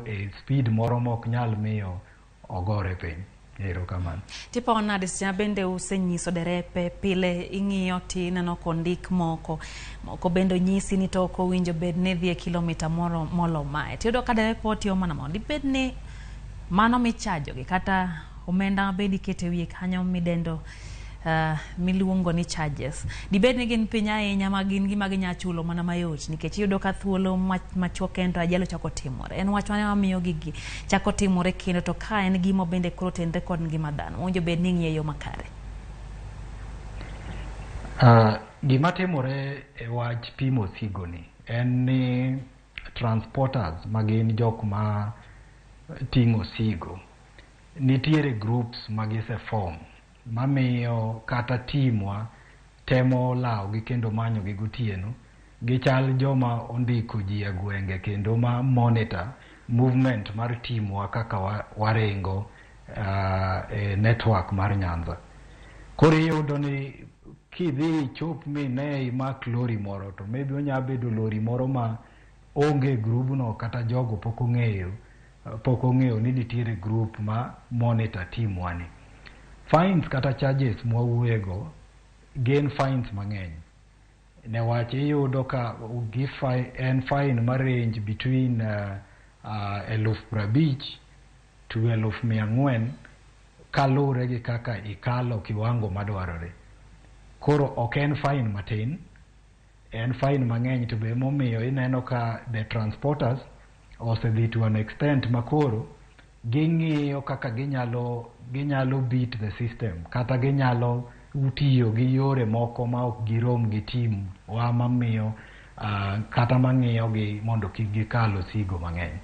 e speed moro mok nyal miyo ogore piny. Erokamano. Tipo nade seche ma bende usenyiso derepe pile ing'iyo tineno kondik moko moko bende onyisi ni to ok owinjo bed ni idhi e kilomita moro molo mae. Tiyudo ka derepe otiyo mana mano. Dibed ni mano michajogi kata omenda ma bende iketo e wiye kanyo midendo miluongo ni charges. Dibed ni gin piny ahinya ma gin gima ginya chulo mana mayot nikech iyudo ka thuolo machuok kende to ajali ochako timore. En wach mane mamiyo gigi chako timore kendo to ka en gima bende koro otenre kod ngima dhano owinjo bed ni ing'iye e yo makare. Gima timore e wach pimo osigo ni en ni transporters ma gin jok ma ting'o osigo nitiere groups ma gise form mamiyo kata timwa temo lawogi kendo manyogi gotieno. Gichal joma ondiko ji e gwenge kendo ma monitor movement mar timwa kaka waringo e network mar Nyanza. Koro iyudo ni kidhi ichop mine imak lori moro to maybe onya bedo lori moro ma onge e grubno kata jogo pok ong'eyo ni nitiere group ma monitor timwa ni. Fines kata charges mwawuoye go gin fines mang'eny. Newach iyudo ka en fine ma range between 50,000 to 400,000 kaluwore gi kaka ikalo kiwango madwarore. Koro ok en fine matin, en fine mang'eny to be emomiyo ineno ka the transporters osedhi to an extent makoro ging'iyo kaka ginyalo beat the system kata ginyalo tiyo gi yore moko ma ok girom gi team wa mamiyo kata mang'iyo gi mondo kik gikal osigo mang'eny.